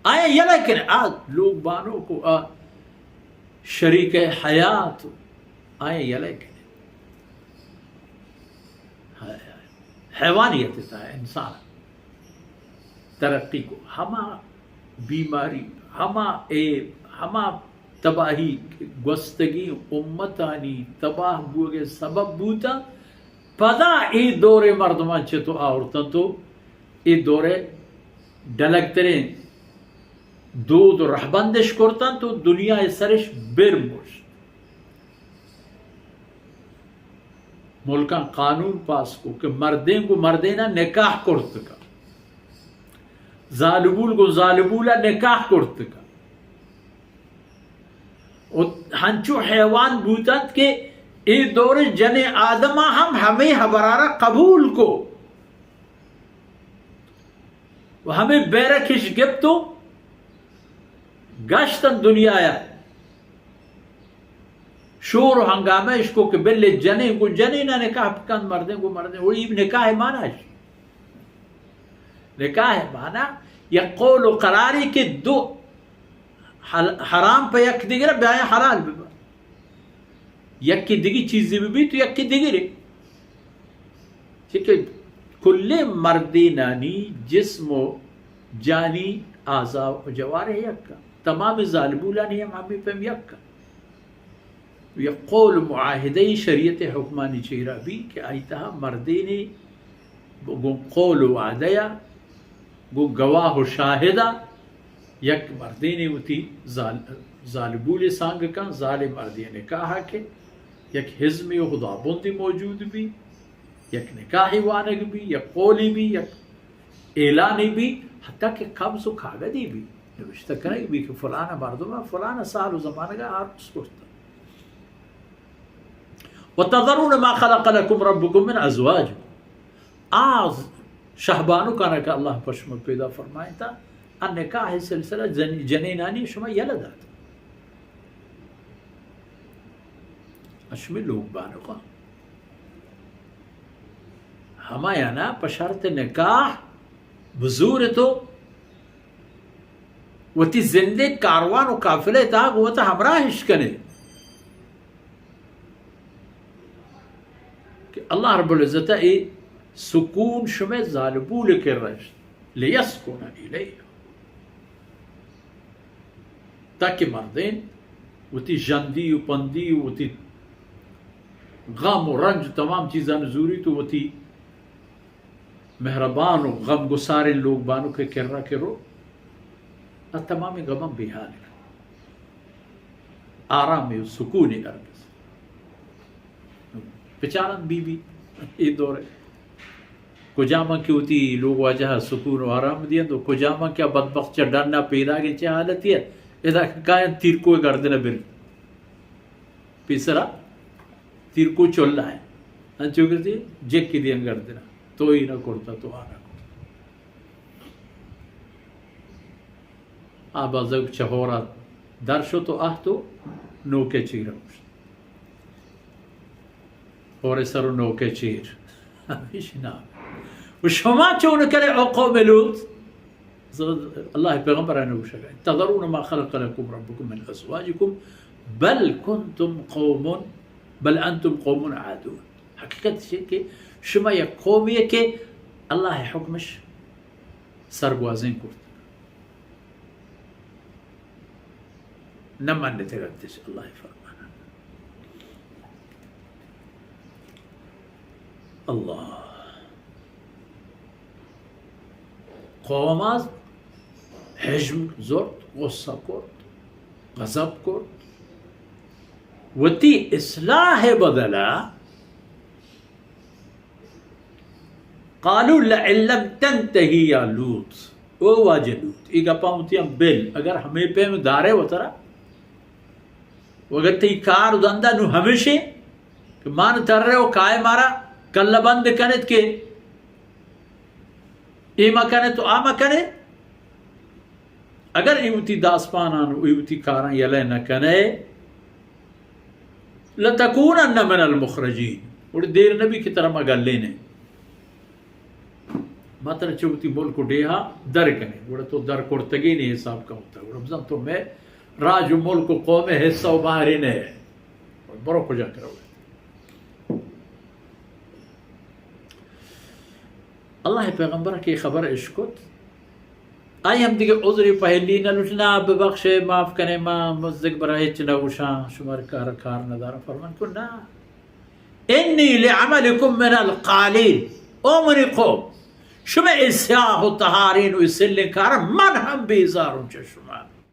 آیا یلہ کنے، آ لوگ بانوک و آ شریک حیات و آیا یلہ کنے۔ حیوانیت تا انسان ترقی کو، ہما بیماری، ہما عیب، ہما تباہی گوستگی امتانی تباہ بوگے سبب بوتا۔ پدا اے دورے مردمان چتو آورتن تو اے دورے ڈلگتریں دود و رہبندش کرتن تو دنیا سرش بر مشت۔ ملکاں قانون پاس کو کہ مردین گو مردینا نکاح کرت کن، زالبول گو زالبولا نکاح کرت کن۔ و ہنچو حیوان بوتنت کہ اے دور جنین آدما ہم ہمے ہبرارا قبول کو۔ و ہمے بیرکش گپت و گشتن دنیایا شور و ہنگامہ اش کو کہ بلے جنین گو جنینا نکاح بکن، مردین گو مردین، و ای نکاح مانا اش۔ نکاح مانا یک قول و قراری کہ دو حل-، حرام پہ یک دگرا بیایا حلال ببا۔ یکے دگی چیزے ببیت و یکے دگرے۔ چہ کہ کلیں مردینانی جسم و جانی اعضا و جوارح یکا۔ تمام زالبولانی ہم ہمے پیم یکا۔ یک قول معاہدہ شریعت حکمانی چیرا بی کہ آئی تہا مردینے گوں قول و وعدہ یا گوں گواہ و شاہدا یک مردینے وتی زال-، زالبولے سانگ کن، زالے مردے نکاح کے، یک ہزمے و خدابندی موجود بی، یک نکاحی وانگ بی، یک قولی بی، یک اعلانی بی، حتی کہ قبض و کاغذی بی، نوشتہ کنگ بی کہ فلانا مردم فلانا سال و زمانگا عرس کرتا۔ وتذرون ما خلق لكم ربكم من ازواجكم۔ آ شہبانکانا کہ اللہ پہ شما پیدا فرمائینتا، آ نکاح سلسلہ جن-، جنینانی شما یلہ دات۔ اشمی لوگ بانکاں ہمایانا پہ شرط نکاح بزور تو وتی زندے کاروان و قافلہ تہا گوں وتا ہمراہش کنے کہ اللہ رب العزت اے سکون شمے زالبول کرا اشت، لیسکن الیہا، تاکہ مردین وتی ژندی و پندی و وتی غم و رنج تمام چیزان زوری تو وتی مہربان و غمگساریں لوگ بانک ء کرا کہ رو، آ تمامیں غماں بے حال کن۔ آرامے و سکونے اربز۔ بچارن بی بی اے دور ء کجام کہ وتی لوگ واجہ ء سکون و آرام دینت و کجام کہ بدبخت چہ ڈن ء پیداگیں چہ حالتی ء ادا کاینت تیرکو ء گردن ء بر پیسرا تیرکو چلا ہے۔ انچو کہ جکی دیم گردنا۔ تو ای نہ کرتا، تو آ نہ کرتا۔ آ بزگ چہ ہورا در شت و آہت و نوکے چیر گوشت۔ ہورے سر و نوکے چیر۔ ہمیش نام۔ و شما چون کرے او قوم لوط؟ اللہ پیغمبر ء گوشگ ء، تذرون ما خلق لكم ربكم من ازواجكم بل كنتم قوم، بل انتم قوم عادون۔ حقیقت چی کہ شما یک قومی کہ اللہ حکمش سرگوازیں کرت، نہ منتگ اتش اللہ فرمان۔ اللہ قوم از حجم زرت، غصہ کرت، غضب کرت، وتی اصلاح بدلا قالوا لئن لم تنتهي يا لوط، او واجہ لوط، ای گپاں وتی ہم بل، اگر ہمیں پیم دارے وترا، و اگر تئی کار و دندا نو ہمیشے کہ مان ترے و کائے مارا کلہ بند کنت کہ اے مکنے تو آ مکنے، اگر اے وتی داسپانان و اے وتی کاراں یلہ نہ کنے، لتکونن من المخرجین، گڑا دیر نبی کہ ترا ما گلینے۔ ما ترا چہ وتی ملک و ڈیہا در کنیں، گڑا تو در کرتگینی حساب کن وتا، گڑا بزن تو مئے راج و ملک و قوم حصہ و بہرے نئے، برو کجا کرو۔ اللہ پیغمبر کہ خبر اشکت، آئی ہم دیگہ عذری پہلی نہ لوٹ، نہ ببخشے، معاف کنے، ما مزدک برا ہچ نہ گوشاں، شمار کار کار نہ دارا۔ فرمان کو نہ، انی لعملکم من القالین، او منی قوم، شمئے اے سیاہ و تہارین و اے سلیں کارا من ہم بیزاروں چہ شما۔